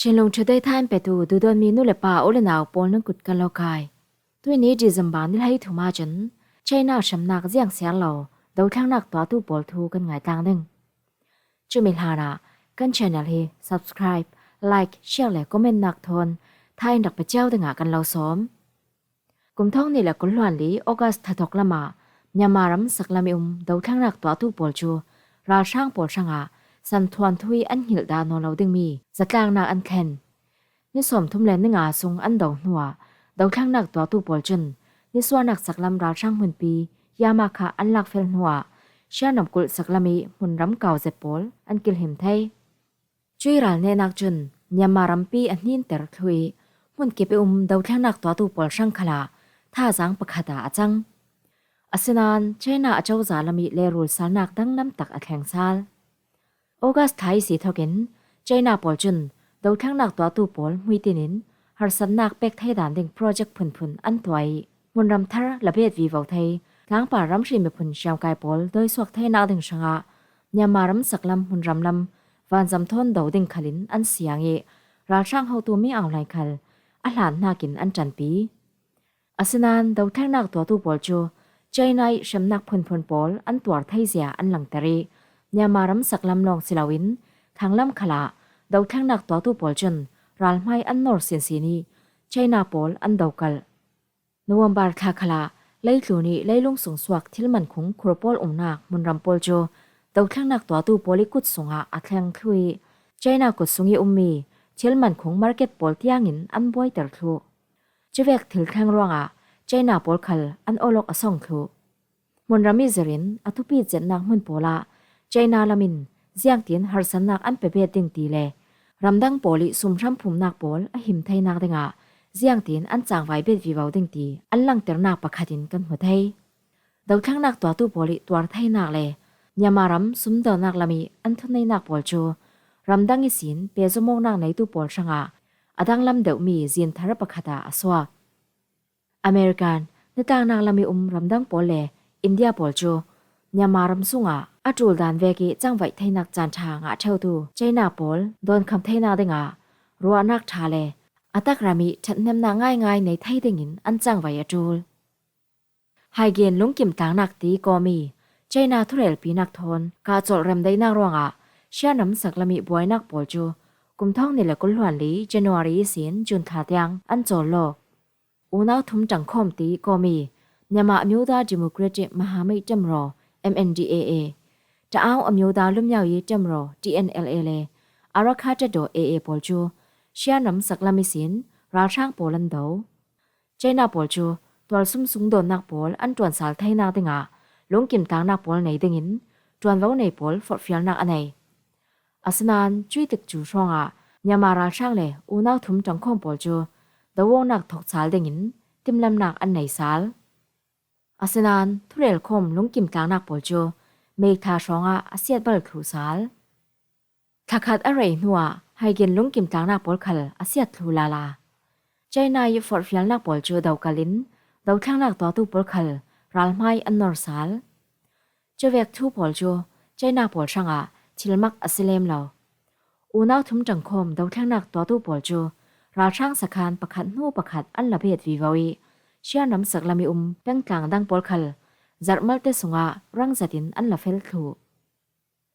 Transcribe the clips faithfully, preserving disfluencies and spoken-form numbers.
Chinlung Today thain petu duhdawtmi nu le pa u le nau pawl nan kut kan lo kai. Tuini December ni hleithum ah cun China hremnak ziangsiar lo dothlengnak tuahtu pawl thu kan ngaitlang ding. Cumi hlanah kan channel hi subscribe, like, share le comment nak thawn thain rak pe cio dingah kan lo sawm. Kum thawng nih le kul hluan li August tha thawk lamah Myanmar ram saklam i um dothlengnak tuahtu pawl cu ralhrang pawl hrangah santhuanthu i an hngilh dah nawn lo dingmi zatlangnak an thlen. Ni sawmthum le ni nga sung an do hnuah dothlengnak tuahtu pawl cun nisuahnak saklam ralhrang hmunpi Yamakha an lakfel hnuah Shan ramkulh saklam i hmunram kau zet pawl an kilhim thei. Cuih ral nehnak cun Myanmar rampi a hninter thlu i hmunkip i um dothlengnak tuahtu pawl hrang khalah thazaang pakhat ah a cang. Asinain China a cozah lam i lehrul salnak danglam tak a thleng sal. August thla i si thokin China pawl cun dothlengnak tuahtu pawl hmuitin in harsatnak pek thei dan ding project phunphun an tuah i hmunram thar la bet vivo thei, tlangpar ramhri miphun hriamkai pawl dawisuak theinak ding hrangah Myanmar ram saklam hmunram lam vanzam thawn do ding khalin an siang i ralhrang hotu Min Aung Hlaing khal a hlan hnakin an ṭanpi. Asinain dothlengnak tuahtu pawl cu China i hremnak phunphun pawl an tuar theizia an langter i Myanmar ram saklam lawng si loin thanglam khalah dothlengnak tuahtu pawl cun ralhmai an nor sinsin i China pawl an dokalh. November thla khalah leitlun i leilung sung suak thil mankhung khur pawl umnak hmunram pawl cu dothlengnak tuahtu pawl i kut sungah a thleng thlu i China kut sung i ummi thil mankhung market pawl tiangin an buaiter thlu. Cuvek thil thleng ruangah China pawl khal an awlok a song thlu. Hmunram i zirin a thupi zetnak hmun pawl ah China lam in ziangtin harsatnak an pe bet ding ti le ramdang pawl i sumhram phumnak pawl a him theinak dingah ziangtin an cangvai bet vivo ding ti an langternak pakhat in kan hmu thei. Dothlengnak tuahtu pawl i tuar theinak le Myanmar ram sumdawnnak lam i an thuneihnak pawl cu ramdang ihsin pehzawmawknak neitu pawl hrangah a danglam deuhmi zinthar pakhat ah a suak. American, nitlaknak lam i um ramdang pawl le India pawl cu Myanmar ram sungah a ṭul dan vek i cangvaih theinak caan ṭha ngah ṭheutu China pawl dawnkham theinak dingah ruahnak ṭha le a takram i ṭhathnemnak ngaingai nei thei dingin an cangvaih a ṭul. Haigen lungkim tlangnak ti kawmi China thurelpinak thawn kah cawlh remdaihnak ruangah Shan ram saklam i buainak pawl cu kum thawng nih le kul hluan li January ihsin June thla tiang an cawl lawk. Unau thum ṭangkhawm ti kawmi Myanmar Amyotha Democratic Mahamait Temraw, M N D A A, Taau Amyotha Lumyau Yi Temraw, T N L A, le Arakha Taddaw, A A, pawl cu Shan ram saklam ihsin ralhrang pawl an do. China pawl cu tualsum sungdawnnak pawl an ṭuansal theinak dingah lungkim tlangnak pawl nei dingin ṭuanvo nei pawl forhfialnak a nei. Asinain cuih tikcu hrawngah Myanmar ralhrang le unau thum ṭangkhawm pawl cu doawknak thawk sal dingin timlamnak an nei sal. Asinain thurelkhawm lungkim tlangnak pawl cu May thla hrawngah a siatbal thlu sal. Thlakhat a rei hnuah haigen lungkim tlangnak pawl khal a siat thlu lala. China i forhfialnak pawl cu dokalh in dothlengnak tuahtu pawl khal ralhmai an nor sal. Cuvek thu pawl cu China pawl hrangah thilmak a si lem lo. Unau thum ṭangkhawm dothlengnak tuahtu pawl cu ralhrang sakhan pakhat hnu pakhat an la bet vivo i Shan ram saklam i um pengtlang dang pawl khal zarh malte sungah rang zetin an la fel thluh.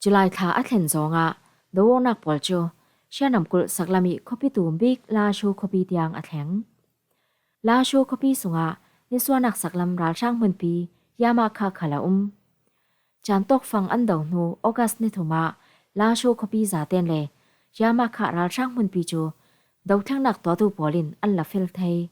July thla a thlen zawngah doawknak pawl cu Shan ramkulh saklam i khuapitu bik Lashu khuapi tiang a thleng. Lashu khuapi sungah nisuahnak saklam ralhrang hmunpi Yamakha khal a um. Caan tawkfang an do hnu August ni thum ah Lashu khuapi zaten le Yamakha ralhrang hmunpi cu dothlengnak tuahtu pawl in an la fel thei.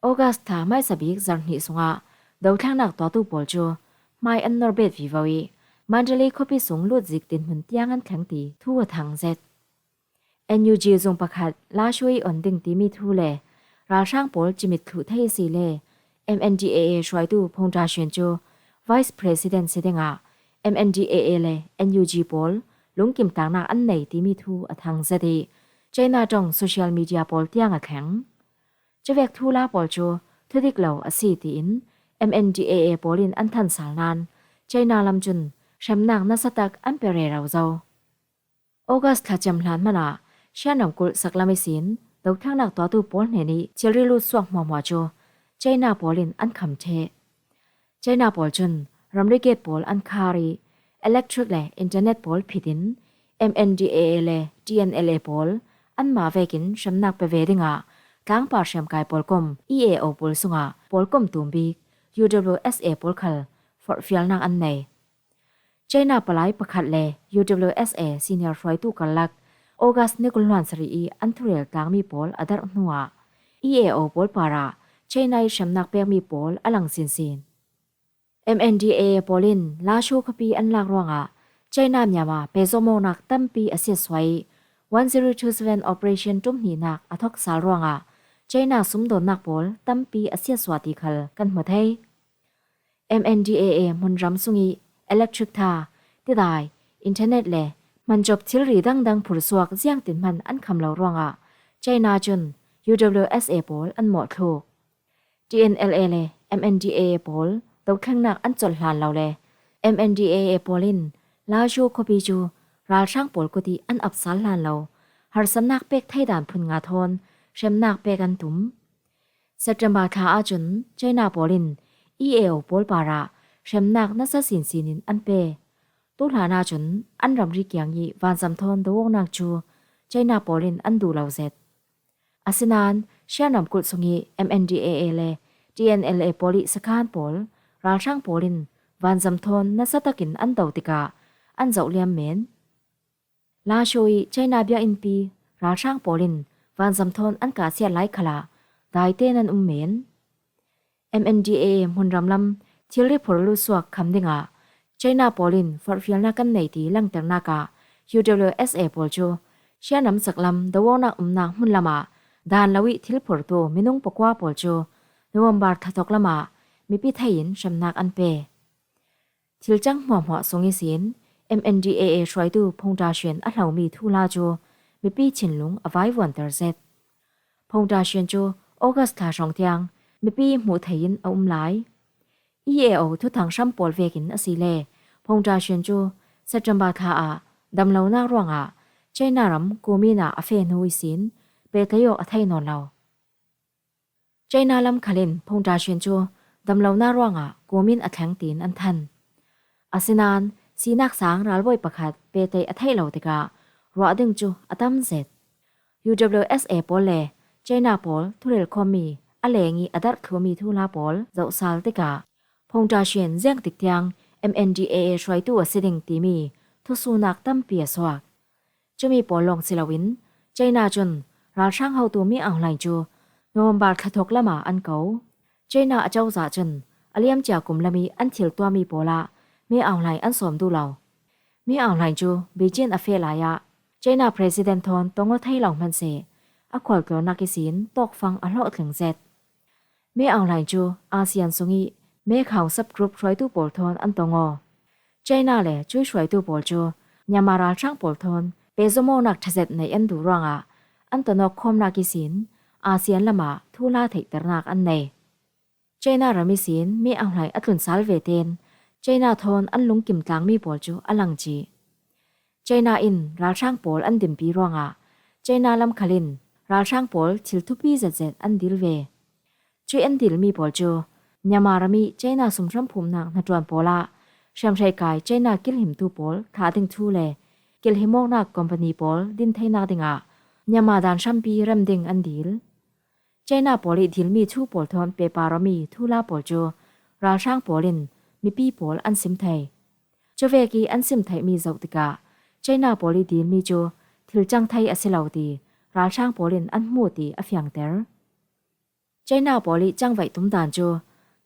August thla hmaisabik zarh hnih sungah dothlengnak tuahtu pawl cu hmai an nor bet vivo i Mandalay khuapi sung lutzik dinhmun tiang an thleng ti thu a thang zet. N U G zung pakhat Lashu i on ding timi thu le ralhrang pawl cimit thluh thei a si le M N D A A hruaitu Phung Ṭa Hrin cu Vice President si dingah M N D A A le N U G pawl lungkim tlangnak an nei timi thu a thang zet i China ṭong social media pawl tiang a thleng. Cuvek thu la pawl cu thudik lo a si tiin M N D A A pawl in an thansal nain China lam cun hremnak nasatak an pe rero zo. August thlacem hlan hmanah Shan ramkulh saklam ihsin dothlengnak tuahtu pawl hnenih thilri lut suak hmuahhmuah cu China pawl in an kham ṭheh. China pawl cun ramri gate pawl an khar ih electric le internet pawl phit in M N D A A le T N L A pawl anmah vekin hremnak pe ve dingah tlangpar hriamkai pawlkom E A O pawl sungah pawlkom tumbik U W S A pawl khal forhfialnak an nei. China palai pakhat le U W S A senior hruaitu karlak August ni kul hluan sarih ih an thurel tlangmi pawl a darh hnuah E A O pawl parah China ih hremnak pekmi pawl a lang sinsin. M N D A A pawl in Lasho khuapi an lak ruangah China Myanmar pehzom awknak tampi a siatsuah ih one zero two seven operation ṭum hnihnak a thok sal ruangah China sumdawnnak pawl tampi a siatsuah ti khal kan hmu thei. M N D A A hmunram sungih electric ṭha, tidai, internet le hmancop thilri dangdang phursuak ziangtin hman an kham lo ruangah China cun U W S A pawl an mawhthluk. T N L A le M N D A A pawl dothlengnak an colh hlan lo le M N D A A pawl in Lasho khuapi cu ralhrang pawl kut ih an ap sal hlan lo, harsatnak pek thei dan phun nga thawn hremnak pek an tum. September thla ahcun China pawl in E A O pawl parah hremnak nasa sinsin in an pe. Tuhlan ahcun an ramri kiang ih vanzam thawn do awknak cu China pawl in an duh lo zet. Asinain Shan ramkulh sungih M N D A A le T N L A pawl ih sakhan pawl ralhrang pawl in vanzam thawn nasa takin an do tikah an zoh liam men. Lasho ih China biakinnpi ralhrang pawl in vanzam thawn an kahsiat lai khalah daitein an um men. M N D A A hmunram lam thilri phur lut suak kham dingah China pawl in forhfialnak kan nei ti langternak ah U W S A pawl cu Shan ram saklam do awknak umnak hmun lamah dan lo ih thil phurtu minung pakua pawl cu November thla thawk lamah mipi thei in hremnak an pe. Thil cang hmuahhmuah sung ihsin M N D A A hruaitu Phung Ṭa Hrian a hlomi thuhla cu mipi thinlung a vaivuanter zet. Phung Ṭa Hrian cu August thla hrawng tiang mipi hmuh thei in a um lai. E A O thuthang hram pawl vekin asile Phung Ṭa Hrian cu September thla ah damlonak ruangah China ram Kumin ah a feh hnu ihsin pehtlaih awk a theih nawn lo. China lam khal in Phung Ṭa Hrian cu damlonak ruangah Kumin a thleng tiin an than. Asinain sinak sang ralbawi pakhat pehtlaih a theih lo tikah ruah ding cu a tam zet. U W S A pawl le China pawl thurel khawmmi a leng ih a darh thlumi thuhla pawl zohsal tikah Phung Ṭa Hrian ziangtik tiang M N D A A hruaitu a si ding timi thusuhnak tampi a suak. Cumi pawl lawng si loin China cun ralhrang hotu Min Aung Hlaing cu November thla thawk lamah an ko. China acozah cun a liamcia kum lam ih an thil tuahmi pawl ah Min Aung Hlaing an sawm duh lo. Min Aung Hlaing cu Beijing a feh lai ah China President thawn tong aw thei lo hmanhseh a khualtlawnak ihsin tawkfang a hlawhtling zet. Min Aung Hlaing cu ASEAN sungih Mekhong subgroup hruaitu pawl thawn an tong aw. China le cui hruaitu pawl cu Myanmar ralhrang pawl thawn pehzom awknak ṭhazet neih an duh ruangah an ton awk khawmnak ihsin ASEAN lamah thuhla theihternak an nei. China ram ihsin Min Aung Hlaing a tlun sal vetein China thawn an lungkim tlangmi pawl cu a lang cih. China in ralhrang pawl an dimpi ruangah China lam khal in ralhrang pawl thil thupi zetzet an dil ve. Cuih an dilmi pawl cu Myanmar ram ih China sumhram phumnak hnaṭuan pawl ah hriamhrei kai China kilhimtu pawl thlah ding thu le kilhim awknak company pawl din theinak dingah Myanmar dan hrampi rem ding an dil. China pawl ih dilmi thu pawl thawn pehpar awmi thuhla pawl cu ralhrang pawl in mipi pawl an sim thei. Cuvek ih an sim theihmi zoh tikah China pawl ih dilmi cu thil cang thei a si lo ti ralhrang pawl in an hmuh ti a fiangter. China pawl ih cangvaih tumdan cu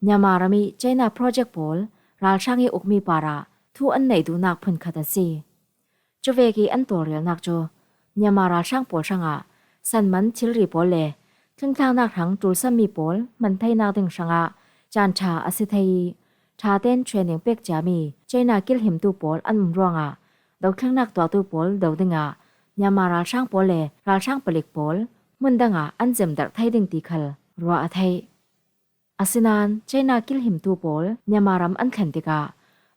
Myanmar ram ih China project pawl ralhrang ih ukmi parah thu an neih duhnak phunkhat a si. Cuvek ih an tawlrelnak cu Myanmar ralhrang pawl hrangah sanman thilri pawl le thlingthlaknak hrang ṭulsammi pawl hman theinak ding hrangah caan ṭha a si thei ih ṭha tein training pek ciami China kilhimtu pawl an um ruangah dothlengnak tuahtu pawl do dingah Myanmar ralhrang pawl le ralhrang palik pawl hmun dangah an zemdarh thei ding ti khal ruah a theih. Asinain China kilhimtu pawl Myanmar ram an thlen tikah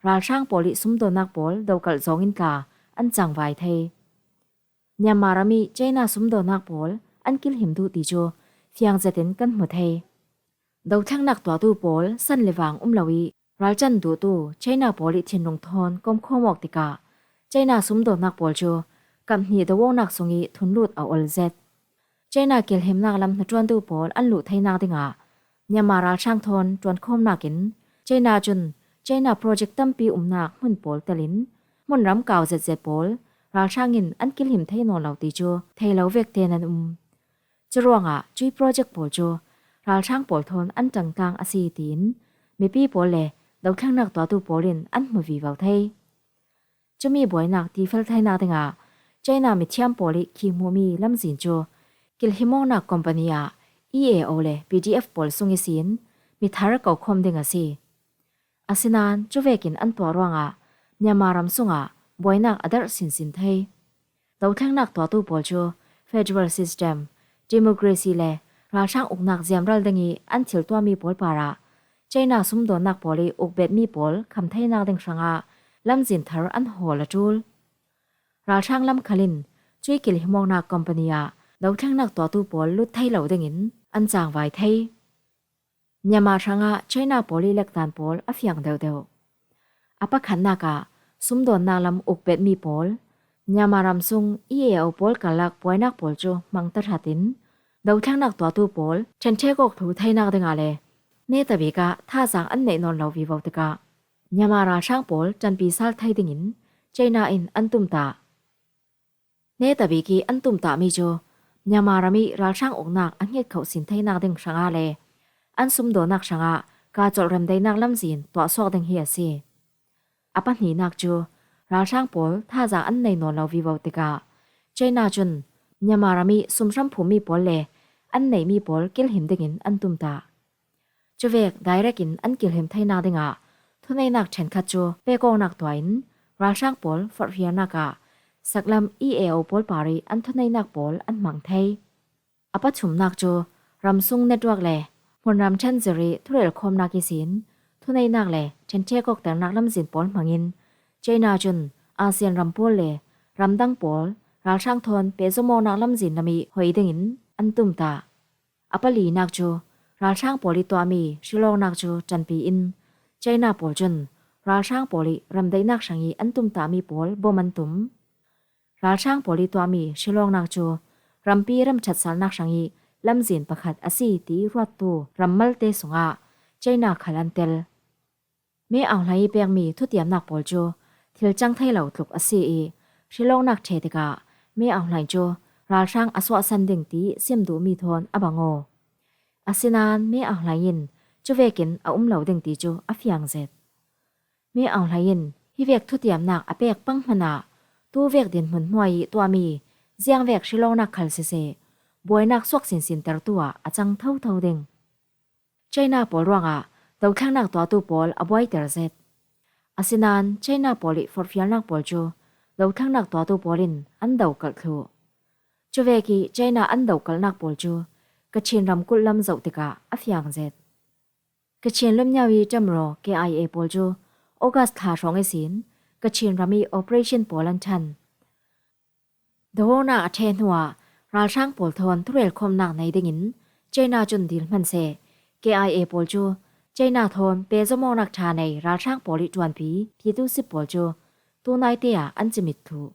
ralhrang pawl ih sumdawnnak pawl dokalh zawngin tla an cangvai thei. Myanmar ram i China sumdawnnak pawl an kilhim duh ti cu fiang zetin kan hmu thei. Dothlengnak tuahtu pawl san le vang um lo i ralcan duhtu China pawl i thinlung thawn komkhawm awk tikah China sumdawnnak pawl cu kamhnih do awknak sung i thunlut a ol zet. China kilhimnak lam hnaṭuantu pawl an luh theinak dingah Myanmar ralhrang thawn ṭuankhawmnak in China cun China project tampi umnak hmun pawl telin hmunram kau zetzet pawl ralhrang in an kilhim thei nawn lo ti cu thei lo vek tein an um. Curuangah cui project pawl cu ralhrang pawl thawn an ṭangtlang a si tiin mipi pawl le dothlengnak tuahtu pawl in an hmu vivo thei. Cumi buainak tifel theinak dingah China mithiam pawl i khi hmuhmi lamzin cu kilhimawknak company ah E A O le P D F pawl sung ihsin mithar kokhawm ding a si. Asinain cuvekin an tuah ruangah Myanmar ram sungah buainak a darh sinsin thei. Dothlengnak tuahtu pawl cu federal system, democracy le ralhrang uknak ziamral ding i an thil tuahmi pawl parah China sumdawnnak pawl i ukbetmi pawl kham theinak ding hrangah lamzin thar an hawl a ṭul. Ralhrang lam khal in cui kilhimawknak company ah dothlengnak tuahtu pawl lut thei lo dingin an cangvai thei. Myanmar hrangah China pawl i lekdan pawl a fiang deuhdeuh. A pakhatnak ah sumdawnnak lam ukbetmi pawl Myanmar ram sung E A O pawl karlak buainak pawl cu hmang tahratin dothlengnak tuahtu pawl ṭhenṭhek awk thlu theinak dingah le netabik ah thazaang an neih nawn lo vivo tikah Myanmar ralhrang pawl ṭanpi sal thei dingin China in an tumtah. Netabik i an tumtahmi cu Myanmar ram i ralhrang uknak a hnget khoh sin theinak ding hrangah le an sumdawnnak hrangah kaa colh remdaihnak lamzin tuahsuak ding hi a si. A pahnihnak cu ralhrang pawl thazaang an nei nawn lo vivo tikah China cun Myanmar ram i sumhram phummi pawl le an neihmi pawl kilhim dingin an tumtah. Cuvek direct in an kilhim theinak dingah thuneihnak ṭhenkhat cu pekawknak tuah in ralhrang pawl forhfialnak ah saklam E A O pawl par i an thuneihnak pawl an hmang thei. A pathumnak cu ramsung network le hmunram ṭhen zir i thurelkhawmnak ihsin thuneihnak le ṭhenṭhek awkternak lamzin pawl hmangin China cun ASEAN ram pawl le ramdang pawl ralhrang thawn pehzom awknak lamzin lam i hoi dingin an tumtah. A palinak cu ralhrang pawl i tuahmi hrilawknak cu ṭanpi in China pawl cun ralhrang pawl i ramdaihnak hrang i an tumtahmi pawl bom an tum. Ralhrang pawl i tuahmi hrilawknak cu rampi ramṭhat salnak hrang i lamzin pakhat a si ti ruattu ram malte sungah China khal an tel. Min Aung Hlaing i pekmi thutiamnak pawl cu thil cang thei lo tluk a si i hrilawknak ṭhe tikah Min Aung Hlaing cu ralhrang a suahsan ding ti sim duhmi thawn a bang aw. Asinain Min Aung Hlaing in cuvekin a um lo ding ti cu a fiang zet. Min Aung Hlaing in hivek thutiamnak a pek pang hmanah tuvek dinhmun hnuai i tuahmi ziangvek hrilawknak khal siseh, buainak suak sinsintertu ah a cang thotho ding. China pawl ruangah dothlengnak tuahtu pawl a buaiter zet. Asinain China pawl i forhfialnak pawl cu dothlengnak tuahtu pawl in an dokalh thluh. Cuvek i China an dokalhnak pawl cu Kachin ramkulh lam zoh tikah a fiang zet. Kachin Lwmnyawi Ṭemraw K I A pawl cu August thla hrawng ihsin Kachin ram i operation pawl an ṭhan. Dawhnak a ṭhe hnuah ralhrang pawl thawn thurelkhawmnak nei dingin China cun dil hman seh, K I A pawl cu China thawn pehzom awknak ṭha nei ralhrang pawl i ṭuanpi Pyitusit pawl cu tunaite ah an cimit thluh.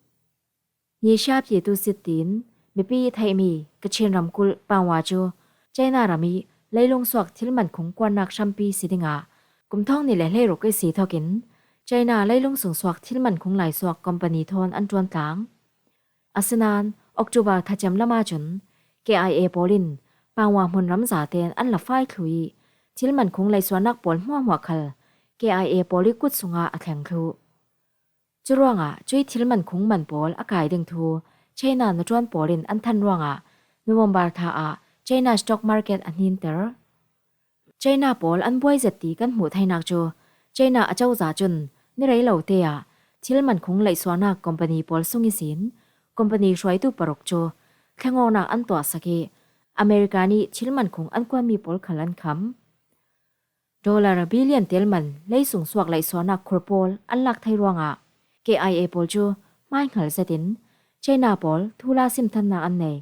Nyisha Pyitusit tiin mipi i theihmi Kachin ramkulh Pangwa cu China ram i leilung suak thil mankhung kuannak hrampi si dingah kum thawng ni le hleiruk i si thokin China leilung sung suak thil mankhung laisuak company thawn an ṭuantlang. Asinain October thacem lam ahcun K I A pawl in Pangwa hmunram zaten an la fai thluh i thil mankhung laisuahnak pawl hmuahhmuah khal K I A pawl i kut sungah a thleng thluh. Curuangah cui thil mankhung man pawl a kai ding thu China hnaṭuan pawl in an than ruangah November thla ah China stock market a hninter. China pawl an buai zet ti kan hmuh theinak cu China acozah cun ni rei lote ah thil mankhung laihsuahnak company pawl sung ihsin company hruaitu paruk cu thlengawknak an tuahsak i America nih thil mankhung an kuanmi pawl khal an kham. Dollar billion tel man leisung suak laihsuahnak khur pawl an lak thei ruangah K I A pawl cu hmaihngal zetin China pawl thu la simthannak an nei.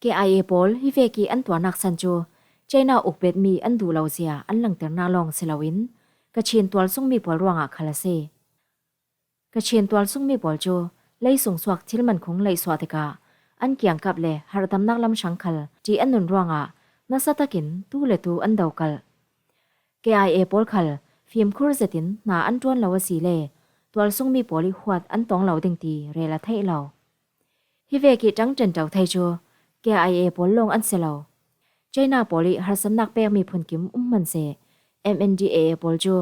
K I A pawl hi vek ih an tuarnak san cu China ukbetmi an duh lo zia an langternak lawng si loin Kachin tualsungmi pawl ruangah khal a si. Kachin tualsungmi pawl cu leisung suak thil mankhung leihsuah tikah an kiangkap le harhdamnak lam hrang khal ṭih an nun ruangah nasa takin tu le tu an dokalh. K I A pawl khal fimkhur zetin hna an ṭuan lo asile tualsungmi pawl ih huat an tong lo ding ti rel a theih lo. Hi vek ih ṭang ṭenṭo thei cu K I A pawl lawng an si lo. China pawl ih harsatnak pekmi phunkim um hmanseh M N D A A pawl cu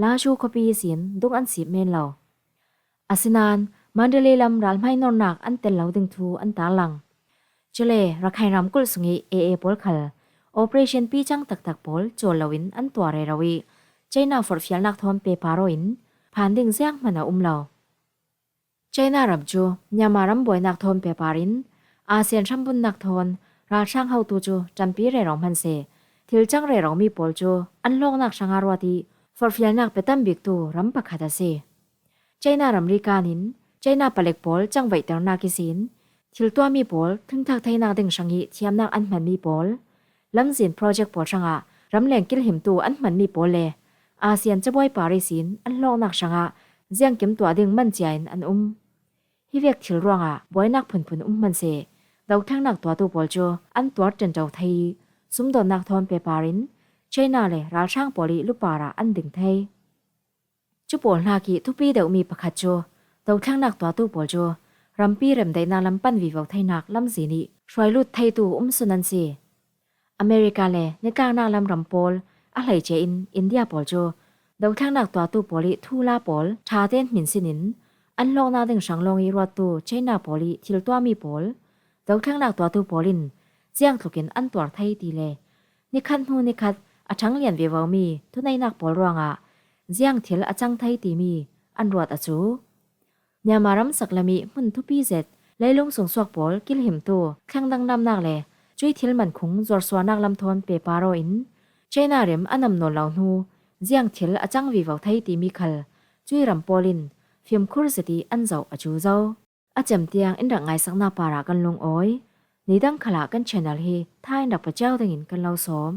Lashu khuapi ihsin dung an sip men lo. Asinain Mandalay lam ralhmai nornak an tel lo ding thu an tarlang. Cule Rakhine ramkulh sungih A A pawl khal operation picang taktak pawl cawl loin an tuah rero ih China forhfialnak thawn pehpar aw in phan ding zianghman a um lo. China ram cu Myanmar ram buainak thawn pehpar in ASEAN hrambunnak thawn ralhrang hotu cu ṭanpi rero hmanseh thil cang reromi pawl cu an hlawknak hrangah ruat ih forhfialnak pe tambiktu ram pakhat a si. China ramri kan in China palek pawl cangvaihternak ihsin thil tuahmi pawl thingthak theinak ding hrangih thiamnak an hmanmi pawl, lamzin project pawl hrangah ramleng kilhimtu an hmanmi pawl le ASEAN cabuai par ihsin an hlawknak hrangah ziangkim tuah ding man cia in an um. Hi vek thil ruangah buainak phunphun um hmanseh dothlengnak tuahtu pawl cu an tuar ṭenṭo thei ih sumdawnnak thawn pehpar in China le ralhrang pawl ih lupar ah an ding thei. Cu pawl hnakih thupi deuhmi pakhat cu dothlengnak tuahtu pawl cu rampi remdaihnak lam pan vivo theinak lamzin ih hruailut theitu um sun an si. America le nitlaknak lam ram pawl a hleice in India pawl cu dothlengnak tuahtu pawl ih thu la pawl ṭha tein hminsin in an hlawknak ding hrang lawng ih ruattu China pawl ih thil tuahmi pawl dothlengnak tuahtu pawl in ziangtlukin an tuar thei ti le nikhat hnu nikhat a ṭhanglian vivomi thuneihnak pawl ruangah ziang thil a cang thei timi an ruat a cu. Myanmar ram saklam ih hmun thupi zet leilung sungsuak pawl kilhimtu thleng dangdamnak le cuih thil mankhung zuarsuahnak lam thawn pehpar aw in China rim a nam nawn lo hnu ziang thil a cang vivo thei timi khal cuih ram pawl in fimkhur zet ih an zoh a cu zo. A cem tiang in rak ngaisaknak parah kan lungawi. Nidang khalah kan channel hi tha in rak pia cio dingin kan lo sawm.